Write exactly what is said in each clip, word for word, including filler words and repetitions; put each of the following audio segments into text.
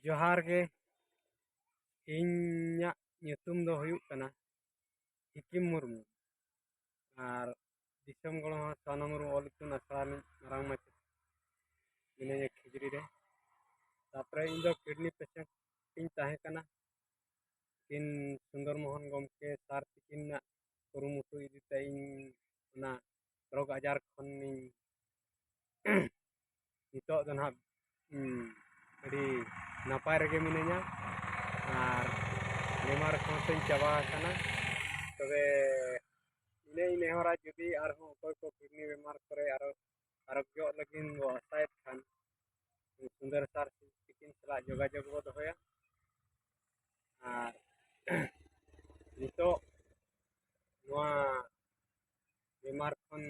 ᱡᱚᱦᱟᱨ ᱜᱮ᱾ ᱤᱧᱟᱹᱜ ᱧᱩᱛᱩᱢ ᱫᱚ ᱦᱩᱭᱩᱜ ᱠᱟᱱᱟ ᱦᱤᱠᱤᱢ ᱢᱩᱨᱢᱩ᱾ ᱟᱨ ᱫᱤᱥᱚᱢ ᱜᱚᱲᱚ ᱦᱚᱸ ᱥᱟᱱᱟᱢ ᱨᱩ ᱚᱞ ᱤᱛᱩᱱ ᱟᱥᱲᱟ ᱨᱤᱱᱤᱡ ᱢᱟᱨᱟᱝ ᱢᱟᱪᱮᱫ ᱢᱤᱱᱟᱹᱧᱟ ᱠᱷᱤᱡᱽᱲᱤ ᱨᱮ᱾ ᱛᱟᱨᱯᱚᱨᱮ ᱤᱧ ᱫᱚ ᱠᱤᱰᱱᱤ ᱯᱮᱥᱮᱱᱴ ᱤᱧ ᱛᱟᱦᱮᱸ ᱠᱟᱱᱟ᱾ ᱛᱤᱠᱤᱱ ᱥᱩᱱᱫᱚᱨ ᱢᱳᱦᱚᱱ ᱜᱚᱢᱠᱮ ᱥᱟᱨ ᱛᱤᱠᱤᱱᱟᱜ ᱠᱩᱨᱩᱢᱩᱴᱩ ᱤᱫᱤ ᱛᱮ ᱤᱧ ᱚᱱᱟ ᱨᱳᱜᱽ ᱟᱡᱟᱨ ᱠᱷᱚᱱᱤᱧ ᱱᱤᱛᱚᱜ ᱫᱚ ᱱᱟᱦᱟᱜ, ᱩᱸ, ᱟᱹᱰᱤ ᱱᱟᱯᱟᱭ ᱨᱮᱜᱮ ᱢᱤᱱᱟᱹᱧᱟ ᱟᱨ ᱵᱤᱢᱟᱨ ᱠᱚᱦᱚᱸ ᱛᱤᱧ ᱪᱟᱵᱟ ᱟᱠᱟᱱᱟ᱾ ᱛᱚᱵᱮ ᱤᱱᱟᱹᱧ ᱱᱮᱦᱚᱨᱟ, ᱡᱩᱫᱤ ᱟᱨᱦᱚᱸ ᱚᱠᱚᱭ ᱠᱚ ᱠᱤᱰᱱᱤ ᱵᱤᱢᱟᱨ ᱠᱚᱨᱮ ᱟᱨᱚ ᱟᱨᱳᱜᱽᱭᱚᱜ ᱞᱟᱹᱜᱤᱫ ᱵᱚ ᱟᱥᱟᱭᱮᱫ ᱠᱷᱟᱱ, ᱥᱩᱱᱫᱚᱨ ᱥᱟᱨ ᱛᱤᱠᱤᱱ ᱥᱟᱞᱟᱜ ᱡᱳᱜᱟᱡᱳᱜᱽ ᱵᱚ ᱫᱚᱦᱚᱭᱟ᱾ ᱟᱨ ᱱᱤᱛᱚᱜ ᱱᱚᱣᱟ ᱵᱤᱢᱟᱨ ᱠᱷᱚᱱ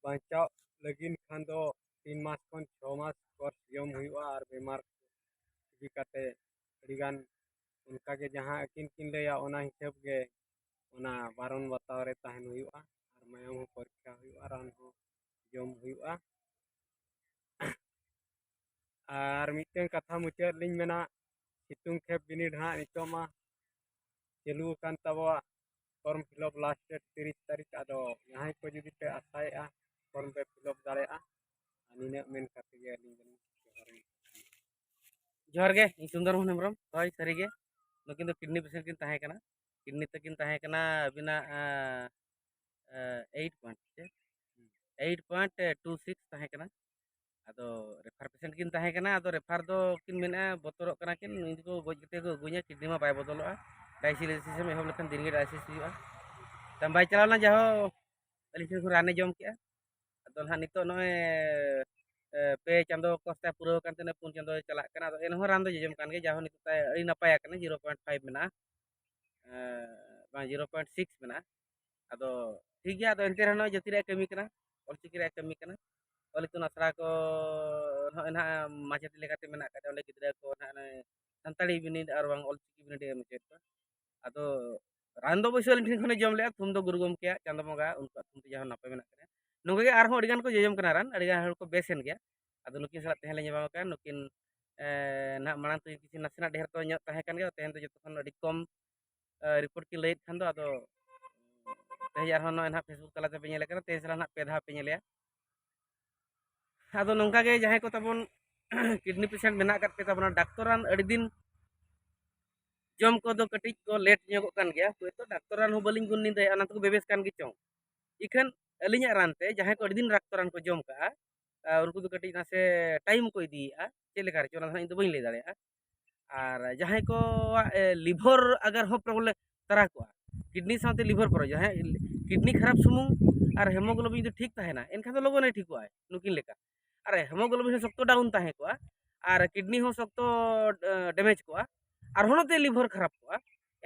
ᱵᱟᱧᱪᱟᱣ ᱞᱟᱹᱜᱤᱫ ᱠᱷᱟᱱ ᱫᱚ ᱛᱤᱱ ᱢᱟᱥ ᱠᱷᱚᱱ ᱪᱷᱚ ᱢᱟᱥ ᱠᱳᱨᱥ ᱡᱚᱢ ᱦᱩᱭᱩᱜᱼᱟ᱾ ᱟᱨ ᱵᱤᱢᱟᱨ ᱤᱫᱤ ᱠᱟᱛᱮ ᱟᱹᱰᱤᱜᱟᱱ ᱚᱱᱠᱟᱜᱮ ᱡᱟᱦᱟᱸ ᱟᱹᱠᱤᱱ ᱠᱤᱱ ᱞᱟᱹᱭᱟ, ᱚᱱᱟ ᱦᱤᱥᱟᱹᱵ ᱜᱮ ᱚᱱᱟ ᱵᱟᱨᱚᱱ ᱵᱟᱛᱟᱣ ᱨᱮ ᱛᱟᱦᱮᱱ ᱦᱩᱭᱩᱜᱼᱟ᱾ ᱟᱨ ᱢᱟᱭᱟᱢ ᱦᱚᱸ ᱯᱚᱨᱤᱠᱠᱷᱟ ᱦᱩᱭᱩᱜᱼᱟ, ᱨᱟᱱ ᱦᱚᱸ ᱡᱚᱢ ᱦᱩᱭᱩᱜᱼᱟ᱾ ᱟᱨ ᱢᱤᱫᱴᱮᱱ ᱠᱟᱛᱷᱟ ᱢᱩᱪᱟᱹᱫ ᱞᱤᱧ ᱢᱮᱱᱟ, ᱥᱤᱛᱩᱝ ᱠᱷᱮᱯ ᱵᱤᱱᱤᱰ ᱦᱟᱸᱜ ᱱᱤᱛᱚᱜ ᱢᱟ ᱪᱟᱹᱞᱩ ᱟᱠᱟᱱ ᱛᱟᱵᱚᱣᱟ᱾ ᱯᱷᱚᱨᱢ ᱯᱷᱤᱞᱟᱯ ᱞᱟᱥᱴ ᱰᱮᱴ ᱛᱤᱨᱤᱥ ᱛᱟᱹᱨᱤᱠᱷ᱾ ᱟᱫᱚ ᱡᱟᱦᱟᱸᱭ ᱠᱚ ᱡᱩᱫᱤ ᱯᱮ ᱟᱥᱟᱭᱮᱫᱼᱟ, ᱯᱷᱚᱨᱢ ᱯᱮ ᱯᱷᱤᱞᱟᱯ ᱫᱟᱲᱮᱭᱟᱜᱼᱟ᱾ ᱟᱨ ᱱᱤᱱᱟᱹᱜ ᱢᱮᱱ ᱠᱟᱛᱮ ᱜᱮ ᱟᱹᱞᱤᱧ ᱫᱚᱞᱤᱧ ᱡᱚᱦᱟᱨ᱾ ᱡᱚᱦᱟᱨ ᱜᱮ, ᱤᱧ ᱥᱩᱱᱫᱚᱨ ᱢᱳᱦᱚᱱ ᱦᱮᱢᱵᱨᱚᱢ᱾ ᱦᱳᱭ, ᱥᱟᱹᱨᱤᱜᱮ, ᱱᱩᱠᱤᱱ ᱫᱚ ᱠᱤᱰᱱᱤ ᱯᱮᱥᱮᱱᱴ ᱠᱤᱱ ᱛᱟᱦᱮᱸ ᱠᱟᱱᱟ᱾ ᱠᱤᱰᱱᱤ ᱛᱟᱹᱠᱤᱱ ᱛᱟᱦᱮᱸ ᱠᱟᱱᱟ ᱟᱹᱵᱤᱱᱟᱜ, ᱟᱸ, ᱟᱸ, ᱮᱭᱤᱴ ᱯᱚᱭᱮᱱᱴ ᱪᱮ? ᱮᱭᱤᱴ ᱯᱚᱭᱮᱱᱴ ᱴᱩ ᱥᱤᱠᱥ ᱛᱟᱦᱮᱸ ᱠᱟᱱᱟ᱾ ᱟᱫᱚ ᱨᱮᱯᱷᱟᱨ ᱯᱮᱥᱮᱱᱴ ᱠᱤᱱ ᱛᱟᱦᱮᱸ ᱠᱟᱱᱟ᱾ ᱟᱫᱚ ᱨᱮᱯᱷᱟᱨ ᱫᱚ ᱠᱤᱱ ᱢᱮᱱᱮᱫᱼᱟ, ᱵᱚᱛᱚᱨᱚᱜ ᱠᱟᱱᱟ ᱠᱤᱱ, ᱩᱱᱤ ᱫᱚᱠᱚ ᱜᱚᱡ ᱠᱟᱛᱮ ᱠᱚ ᱟᱹᱜᱩᱧᱟ, ᱠᱤᱰᱱᱤ ᱢᱟ ᱵᱟᱭ ᱵᱚᱫᱚᱞᱚᱜᱼᱟ, ᱰᱟᱭᱟᱞᱤᱥᱤᱥ ᱮᱢ ᱮᱦᱚᱵ ᱞᱮᱠᱷᱟᱱ ᱫᱤᱱ ᱜᱮ ᱰᱟᱭᱟᱞᱤᱥᱤᱥ ᱦᱩᱭᱩᱜᱼᱟ᱾ ᱛᱟᱢ ᱵᱟᱭ ᱪᱟᱞᱟᱣ ᱞᱮᱱᱟ, ᱡᱟᱦᱳ ᱟᱹᱞᱤᱧ ᱴᱷᱮᱱ ᱠᱷᱚᱱ ᱨᱟᱱᱮ ᱡᱚᱢ ᱠᱮᱜᱼᱟ᱾ ᱟᱫᱚ ᱱᱟᱦᱟᱜ ᱱᱤᱛᱚᱜ ᱱᱚᱜᱼᱚᱭ, ᱮ, ᱯᱮ ᱪᱟᱸᱫᱚ ᱠᱚᱥᱛᱟ ᱯᱩᱨᱟᱹᱣ ᱟᱠᱟᱱ ᱛᱟᱦᱮᱱᱟ, ᱯᱩᱱ ᱪᱟᱸᱫᱚ ᱪᱟᱞᱟᱜ ᱠᱟᱱᱟ᱾ ᱟᱫᱚ ᱮᱱᱦᱚᱸ ᱨᱟᱱ ᱫᱚ ᱡᱚᱡᱚᱢ ᱠᱟᱱ ᱜᱮᱭᱟ, ᱡᱟᱦᱳ ᱱᱤᱛᱚᱜ ᱛᱟᱭ ᱟᱹᱰᱤ ᱱᱟᱯᱟᱭ ᱟᱠᱟᱱᱟ, ᱡᱤᱨᱳ ᱯᱚᱭᱮᱱᱴ ᱯᱷᱟᱭᱤᱵᱷ ᱢᱮᱱᱟᱜᱼᱟ, ᱮ, ᱵᱟᱝ, ᱡᱤᱨᱳ ᱯᱚᱭᱮᱱᱴ ᱥᱤᱠᱥ ᱢᱮᱱᱟᱜᱼᱟ᱾ ᱟᱫᱚ ᱴᱷᱤᱠ ᱜᱮᱭᱟ, ᱟᱫᱚ ᱮᱱᱛᱮ ᱨᱮᱦᱚᱸ ᱱᱚᱜᱼᱚᱭ ᱡᱟᱹᱛᱤ ᱨᱮᱭᱟᱜ ᱠᱟᱹᱢᱤ ᱠᱟᱱᱟ, ᱚᱞᱪᱤᱠᱤ ᱨᱮᱭᱟᱜ ᱠᱟᱹᱢᱤ ᱠᱟᱱᱟ᱾ ᱚᱞ ᱤᱛᱩᱱ ᱟᱥᱲᱟ ᱠᱚ ᱱᱚᱜᱼᱚᱭ ᱱᱟᱦᱟᱜ ᱢᱟᱪᱮᱛ ᱞᱮᱠᱟᱛᱮ ᱢᱮᱱᱟᱜ ᱟᱠᱟᱫ ᱚᱸᱰᱮ ᱜᱤᱫᱽᱨᱟᱹ ᱠᱚ ᱱᱟᱦᱟᱜ ᱱᱚᱜᱼᱚᱭ ᱥᱟᱱᱛᱟᱲᱤ ᱵᱤᱱᱤᱰ ᱟᱨ ᱵᱟᱝ ᱚᱞᱪᱤᱠᱤ ᱵᱤᱱᱤᱰ ᱮ ᱮᱢ ᱦᱚᱪᱚᱭᱮᱫ ᱠᱚᱣᱟ᱾ ᱟᱫᱚ ᱨᱟᱱ ᱫᱚ ᱚᱵᱚᱥᱥᱳᱭ ᱟᱹᱞᱤᱧ ᱴᱷᱮᱱ ᱠᱷᱚᱱᱮ ᱡᱚᱢ ᱞᱮᱜᱼᱟ, ᱛᱷᱩᱢ ᱫᱚ ᱜᱩᱨᱩ ᱜᱚᱢᱠᱮᱭᱟᱜ, ᱪᱟᱸᱫᱚ ᱵᱚᱸᱜᱟ, ᱩᱱᱠᱩᱣᱟᱜ ᱛᱷᱩᱢ ᱛᱮ ᱡᱟᱦᱟᱸ ᱱᱟᱯᱟᱭ ᱢᱮᱱᱟᱜ ᱠᱟᱫᱟ᱾ ᱱᱚᱝᱠᱟ ᱜᱮ ᱟᱨᱦᱚᱸ ᱟᱹᱰᱤ ᱜᱟᱱ ᱠᱚ ᱡᱚᱡᱚᱢ ᱠᱟᱱᱟ ᱨᱟᱱ, ᱟᱹᱰᱤ ᱜᱟᱱ ᱦᱚᱲ ᱠᱚ ᱵᱮᱥ ᱮᱱ ᱜᱮᱭᱟ᱾ ᱟᱫᱚ ᱱᱩᱠᱤᱱ ᱥᱟᱞᱟᱜ ᱛᱮᱦᱮᱧ ᱞᱮ ᱧᱟᱯᱟᱢ ᱟᱠᱟᱱᱟ᱾ ᱱᱩᱠᱤᱱ ᱱᱟᱦᱟᱜ ᱢᱟᱲᱟᱝ ᱛᱮ ᱠᱤᱪᱷᱩ ᱱᱟᱥᱮᱱᱟᱜ ᱰᱷᱮᱨ ᱫᱚ ᱧᱚᱜ ᱛᱟᱦᱮᱸ ᱠᱟᱱ ᱜᱮᱭᱟ, ᱛᱮᱦᱮᱧ ᱫᱚ ᱡᱚᱛᱚ ᱠᱷᱚᱱ ᱟᱹᱰᱤ ᱠᱚᱢ ᱨᱤᱯᱳᱨᱴ ᱠᱤᱱ ᱞᱟᱹᱭᱮᱫ ᱠᱷᱟᱱ ᱫᱚ, ᱟᱫᱚ ᱛᱮᱦᱮᱧ ᱟᱨᱦᱚᱸ ᱱᱚᱜᱼᱚᱭ ᱱᱟᱦᱟᱜ ᱯᱷᱮᱥᱵᱩᱠ ᱛᱟᱞᱟ ᱛᱮᱯᱮ ᱧᱮᱞᱮ ᱠᱟᱱᱟ, ᱛᱮᱦᱮᱧ ᱥᱟᱞᱟᱜ ᱱᱟᱦᱟᱜ ᱯᱮ ᱫᱷᱟᱣ ᱯᱮ ᱧᱮᱞᱮᱭᱟ᱾ ᱟᱫᱚ ᱱᱚᱝᱠᱟ ᱜᱮ ᱡᱟᱦᱟᱸᱭ ᱠᱚ ᱛᱟᱵᱚᱱ ᱠᱤᱰᱱᱤ ᱯᱮᱥᱮᱱᱴ ᱢᱮᱱᱟᱜ ᱟᱠᱟᱫ ᱯᱮ ᱛᱟᱵᱚᱱᱟ, ᱰᱟᱠᱛᱚᱨ ᱨᱟᱱ ᱟᱹᱰᱤ ᱫᱤᱱ ᱡᱚᱢ ᱠᱚᱫᱚ ᱠᱟᱹᱴᱤᱡ ᱠᱚ ᱞᱮᱴ ᱧᱚᱜᱚᱜ ᱠᱟᱱ ᱜᱮᱭᱟ, ᱦᱳᱭᱛᱳ ᱰᱟᱠᱛᱚᱨ ᱨᱟᱱ ᱦᱚᱸ ᱵᱟᱹᱞᱤᱧ ᱜᱩᱱ ᱱᱤᱫᱟᱹᱭᱟ, ᱚᱱᱟ ᱛᱮᱠᱚ ᱵᱮᱵᱮᱥ ᱠᱟᱱ ᱜᱮ ᱪᱚᱝ᱾ ᱤᱠᱷᱟᱹᱱ ᱟᱹᱞᱤᱧᱟᱜ ᱨᱟᱱ ᱛᱮ ᱡᱟᱦᱟᱸᱭ ᱠᱚ ᱟᱹᱰᱤ ᱫᱤᱱ ᱰᱟᱠᱛᱚᱨ ᱨᱟᱱ ᱠᱚ ᱡᱚᱢ ᱠᱟᱜᱼᱟ, ᱟᱨ ᱩᱱᱠᱩ ᱫᱚ ᱠᱟᱹᱴᱤᱡ ᱱᱟᱥᱮ ᱴᱟᱭᱤᱢ ᱠᱚ ᱤᱫᱤᱭᱮᱫᱼᱟ, ᱪᱮᱫ ᱞᱮᱠᱟ ᱨᱮᱪᱚ ᱚᱱᱟ ᱫᱚ ᱦᱟᱸᱜ ᱤᱧ ᱫᱚ ᱵᱟᱹᱧ ᱞᱟᱹᱭ ᱫᱟᱲᱮᱭᱟᱜᱼᱟ᱾ ᱟᱨ ᱡᱟᱦᱟᱸᱭ ᱠᱚᱣᱟᱜ ᱞᱤᱵᱷᱟᱨ ᱟᱜᱟᱨ ᱦᱚᱸ ᱯᱨᱚᱵᱞᱮᱢ ᱛᱟᱨᱟ ᱠᱚᱜᱼᱟ, ᱠᱤᱰᱱᱤ ᱥᱟᱶᱛᱮ ᱞᱤᱵᱷᱟᱨ ᱯᱨᱚᱵᱞᱮᱢ, ᱡᱟᱦᱟᱸᱭ ᱠᱤᱰᱱᱤ ᱠᱷᱟᱨᱟᱯ ᱥᱩᱢᱩᱝ ᱟᱨ ᱦᱮᱢᱳᱜᱞᱳᱵᱤᱱ ᱡᱩᱫᱤ ᱴᱷᱤᱠ ᱛᱟᱦᱮᱱᱟ, ᱮᱱᱠᱷᱟᱱ ᱫᱚ ᱞᱚᱜᱚᱱᱮ ᱴᱷᱤᱠᱚᱜᱼᱟᱭ ᱱᱩᱠᱤᱱ ᱞᱮᱠᱟ᱾ ᱟᱨ ᱦᱮᱢᱳᱜᱞᱳᱵᱤᱱ ᱦᱚᱸ ᱥᱚᱠᱛᱚ ᱰᱟᱣᱩᱱ ᱛᱟᱦᱮᱸ ᱠᱚᱜᱼᱟ, ᱟᱨ ᱠᱤᱰᱱᱤ ᱦᱚᱸ ᱥᱚᱠᱛᱚ ᱰᱮᱢᱮᱡᱽ ᱠᱚᱜᱼᱟ, ᱟᱨᱦᱚᱸ ᱱᱚᱛᱮ ᱞᱤᱵᱷᱟᱨ ᱠᱷᱟᱨᱟᱯ ᱠᱚᱜᱼᱟ,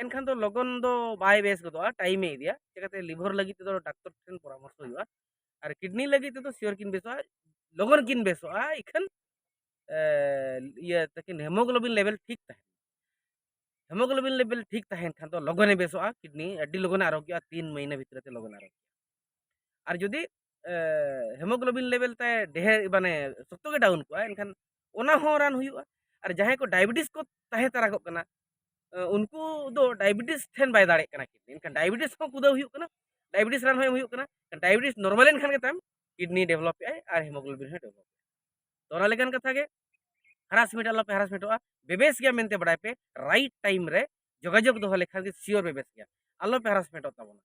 ᱮᱱᱠᱷᱟᱱ ᱫᱚ ᱞᱚᱜᱚᱱ ᱫᱚ ᱵᱟᱭ ᱵᱮᱥ ᱜᱚᱫᱚᱜᱼᱟ, ᱴᱟᱭᱤᱢᱮ ᱤᱫᱤᱭᱟ᱾ ᱪᱤᱠᱟᱹᱛᱮ ᱞᱤᱵᱷᱟᱨ ᱞᱟᱹᱜᱤᱫ ᱛᱮᱫᱚ ᱰᱟᱠᱛᱚᱨ ᱴᱷᱮᱱ ᱯᱚᱨᱟᱢᱚᱨᱥᱚ ᱦᱩᱭᱩᱜᱼᱟ, ᱟᱨ ᱠᱤᱰᱱᱤ ᱞᱟᱹᱜᱤᱫ ᱛᱮᱫᱚ ᱥᱤᱭᱳᱨ ᱠᱤᱱ ᱵᱮᱥᱚᱜᱼᱟ, ᱞᱚᱜᱚᱱ ᱠᱤᱱ ᱵᱮᱥᱚᱜᱼᱟ᱾ ᱤᱠᱷᱟᱹᱱ ᱮ, ᱤᱭᱟᱹ ᱛᱟᱹᱠᱤᱱ ᱦᱮᱢᱳᱜᱞᱳᱵᱤᱱ ᱞᱮᱵᱮᱞ ᱴᱷᱤᱠ ᱛᱟᱦᱮᱱ, ᱦᱮᱢᱳᱜᱞᱳᱵᱤᱱ ᱞᱮᱵᱮᱞ ᱴᱷᱤᱠ ᱛᱟᱦᱮᱱ ᱠᱷᱟᱱ ᱫᱚ ᱞᱚᱜᱚᱱᱮ ᱵᱮᱥᱚᱜᱼᱟ, ᱠᱤᱰᱱᱤ ᱟᱹᱰᱤ ᱞᱚᱜᱚᱱᱮ ᱟᱨᱳᱜᱽᱭᱚᱜᱼᱟ, ᱛᱤᱱ ᱢᱟᱹᱦᱱᱟᱹ ᱵᱷᱤᱛᱨᱤ ᱛᱮ ᱞᱚᱜᱚᱱᱮ ᱟᱨᱳᱜᱽᱭᱚᱜᱼᱟ᱾ ᱟᱨ ᱡᱩᱫᱤ ᱮ, ᱦᱮᱢᱳᱜᱞᱳᱵᱤᱱ ᱞᱮᱵᱮᱞ ᱛᱟᱭ ᱰᱷᱮᱨ, ᱢᱟᱱᱮ ᱥᱚᱠᱛᱚ ᱜᱮ ᱰᱟᱣᱩᱱ ᱠᱚᱜᱼᱟ, ᱮᱱᱠᱷᱟᱱ ᱚᱱᱟ ᱦᱚᱸ ᱨᱟᱱ ᱦᱩᱭᱩᱜᱼᱟ᱾ ᱟᱨ ᱡᱟᱦᱟᱸᱭ ᱠᱚ ᱰᱟᱭᱟᱵᱮᱴᱤᱥ ᱠᱚ ᱛᱟᱦᱮᱸ ᱛᱟᱨᱟ ᱠᱚᱜ ᱠᱟᱱᱟ, ᱮ, ᱩᱱᱠᱩ ᱫᱚ ᱰᱟᱭᱟᱵᱮᱴᱤᱥ ᱴᱷᱮᱱ ᱵᱟᱭ ᱫᱟᱲᱮᱜ ᱠᱟᱱᱟ ᱠᱤᱰᱱᱤ, ᱮᱱᱠᱷᱟᱱ ᱰᱟᱭᱟᱵᱮᱴᱤᱥ ᱦᱚᱸ ᱠᱩᱫᱟᱹᱣ ᱦᱩᱭᱩᱜ ᱠᱟᱱᱟ, ᱰᱟᱭᱟᱵᱮᱴᱤᱥ ᱨᱟᱱ ᱦᱚᱸ ᱮᱢ ᱦᱩᱭᱩᱜ ᱠᱟᱱᱟ᱾ ᱰᱟᱭᱟᱵᱮᱴᱤᱥ ᱱᱚᱨᱢᱟᱞ ᱮᱱᱠᱷᱟᱱ ᱜᱮ ᱛᱟᱢ ᱠᱤᱰᱱᱤ ᱰᱮᱵᱷᱞᱚᱯ ᱮᱫᱟᱭ ᱟᱨ ᱦᱮᱢᱳᱜᱞᱳᱵᱤᱱ ᱦᱚᱸ ᱰᱮᱵᱷᱞᱚᱯ ᱮᱫᱟᱭ᱾ ᱛᱚ ᱚᱱᱟ ᱞᱮᱠᱟᱱ ᱠᱟᱛᱷᱟ ᱜᱮ, ᱦᱟᱨᱟᱥᱢᱮᱱᱴ ᱟᱞᱚ ᱯᱮ ᱦᱟᱨᱟᱥᱢᱮᱱᱴᱚᱜᱼᱟ, ᱵᱮᱵᱮᱥ ᱜᱮᱭᱟ ᱢᱮᱱᱛᱮ ᱵᱟᱲᱟᱭ ᱯᱮ, ᱨᱟᱭᱤᱴ ᱴᱟᱭᱤᱢ ᱨᱮ ᱡᱳᱜᱟᱡᱳᱜᱽ ᱫᱚᱦᱚ ᱞᱮᱠᱷᱟᱱ ᱜᱮ ᱥᱤᱭᱳᱨ ᱵᱮᱵᱮᱥ ᱜᱮᱭᱟ, ᱟᱞᱚ ᱯᱮ ᱦᱟᱨᱟᱥᱢᱮᱱᱴᱚᱜ ᱛᱟᱵᱚᱱᱟ᱾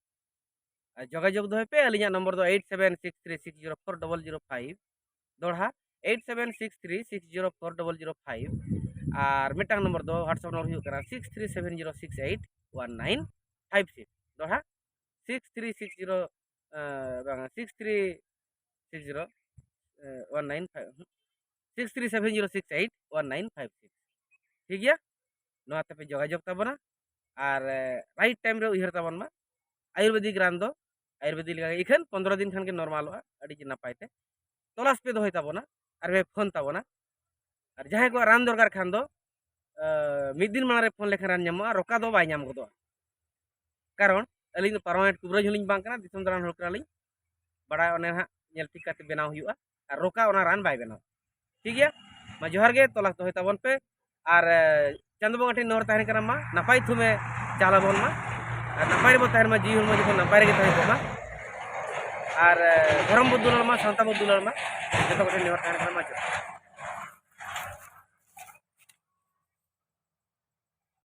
ᱟᱨ ᱡᱳᱜᱟᱡᱳᱜᱽ ᱫᱚᱦᱚᱭ ᱯᱮ, ᱟᱹᱞᱤᱧᱟᱜ ᱱᱚᱢᱵᱚᱨ ᱫᱚ eight seven six three six zero four double zero five, ᱫᱚᱦᱲᱟ eight seven six three six zero four double zero five, ᱟᱨ ᱢᱤᱫᱴᱟᱝ ᱱᱚᱢᱵᱚᱨ ᱫᱚ WhatsApp ᱱᱚᱢᱵᱚᱨ ᱦᱩᱭᱩᱜ ᱠᱟᱱᱟ six three seven zero six eight one nine five six, ᱫᱚᱦᱲᱟ six three six zero, ᱮ, ᱵᱟᱝᱟ, six three six zero, ᱮ, one nine five, six three seven zero six eight one nine five six᱾ ᱴᱷᱤᱠ ᱜᱮᱭᱟ, ᱱᱚᱣᱟ ᱛᱮᱯᱮ ᱡᱳᱜᱟᱡᱳᱜᱽ ᱛᱟᱵᱚᱱᱟ᱾ ᱟᱨ right time ᱨᱮ ᱩᱭᱦᱟᱹᱨ ᱛᱟᱵᱚᱱ ᱢᱟ, ᱟᱭᱩᱨᱵᱮᱫᱤᱠ ᱨᱟᱱ ᱫᱚ ᱟᱭᱩᱨᱵᱮᱫᱤᱠ ᱞᱮᱠᱟ ᱜᱮ, ᱤᱠᱷᱟᱹᱱ ᱯᱚᱱᱫᱽᱨᱚ ᱫᱤᱱ ᱠᱷᱟᱱ ᱜᱮ ᱱᱚᱨᱢᱟᱞᱚᱜᱼᱟ ᱟᱹᱰᱤ ᱱᱟᱯᱟᱭ ᱛᱮ᱾ ᱛᱚᱞᱟᱥ ᱯᱮ ᱫᱚᱦᱚᱭ ᱛᱟᱵᱚᱱᱟ ᱟᱨ ᱯᱮ ᱯᱷᱳᱱ ᱛᱟᱵᱚᱱᱟ᱾ ᱟᱨ ᱡᱟᱦᱟᱸᱭ ᱠᱚᱣᱟᱜ ᱨᱟᱱ ᱫᱚᱨᱠᱟᱨ ᱠᱷᱟᱱ ᱫᱚ, ᱮ, ᱢᱤᱫ ᱫᱤᱱ ᱢᱟᱲᱟᱝ ᱨᱮ ᱯᱷᱳᱱ ᱞᱮᱠᱷᱟᱱ ᱨᱟᱱ ᱧᱟᱢᱚᱜᱼᱟ, ᱨᱚᱠᱟ ᱫᱚ ᱵᱟᱭ ᱧᱟᱢ ᱜᱚᱫᱚᱜᱼᱟ᱾ ᱠᱟᱨᱚᱱ ᱟᱹᱞᱤᱧ ᱫᱚ ᱯᱟᱨᱢᱟᱱᱮᱱᱴ ᱠᱩᱵᱨᱟᱹᱡᱽ ᱦᱚᱸᱞᱤᱧ ᱵᱟᱝ ᱠᱟᱱᱟ, ᱫᱤᱥᱚᱢ ᱫᱟᱬᱟᱱ ᱦᱚᱲ ᱠᱟᱱᱟᱞᱤᱧ᱾ ᱵᱟᱲᱟᱭ ᱚᱱᱮ ᱦᱟᱸᱜ ᱧᱮᱞ ᱴᱷᱤᱠ ᱠᱟᱛᱮ ᱵᱮᱱᱟᱣ ᱦᱩᱭᱩᱜᱼᱟ, ᱟᱨ ᱨᱚᱠᱟ ᱚᱱᱟ ᱨᱟᱱ ᱵᱟᱭ ᱵᱮᱱᱟᱣᱟ᱾ ᱴᱷᱤᱠ ᱜᱮᱭᱟ? ᱢᱟ ᱡᱚᱦᱟᱨ ᱜᱮ, ᱛᱚᱞᱟᱥ ᱫᱚᱦᱚᱭ ᱛᱟᱵᱚᱱ ᱯᱮ᱾ ᱟᱨ ᱮ, ᱪᱟᱸᱫᱚ ᱵᱚᱸᱜᱟ ᱴᱷᱮᱱ ᱱᱮᱦᱚᱨ ᱛᱟᱦᱮᱱ ᱠᱟᱱᱟ, ᱢᱟ ᱱᱟᱯᱟᱭ ᱛᱷᱩᱢᱮ ᱪᱟᱞ ᱟᱵᱚᱱ ᱢᱟ, ᱟᱨ ᱱᱟᱯᱟᱭ ᱨᱮᱵᱚᱱ ᱛᱟᱦᱮᱱ ᱢᱟ, ᱡᱤᱣᱤ ᱦᱚᱲᱢᱚ ᱡᱚᱛᱚ ᱱᱟᱯᱟᱭ ᱨᱮᱜᱮ ᱛᱟᱦᱮᱸ ᱠᱚᱜ ᱢᱟ᱾ ᱟᱨ ᱮ, ᱫᱷᱚᱨᱚᱢ ᱵᱚ ᱫᱩᱞᱟᱹᱲ ᱢᱟ, ᱥᱟᱶᱛᱟ ᱵᱚ ᱫᱩᱞᱟᱹᱲ ᱢᱟ, ᱡᱚᱛᱚ ᱠᱚᱴᱷᱮᱱ ᱱᱮᱦᱚᱨ ᱛᱟᱦᱮᱱ ᱠᱟᱱᱟ, ᱢᱟ ᱡᱚᱦᱟᱨ᱾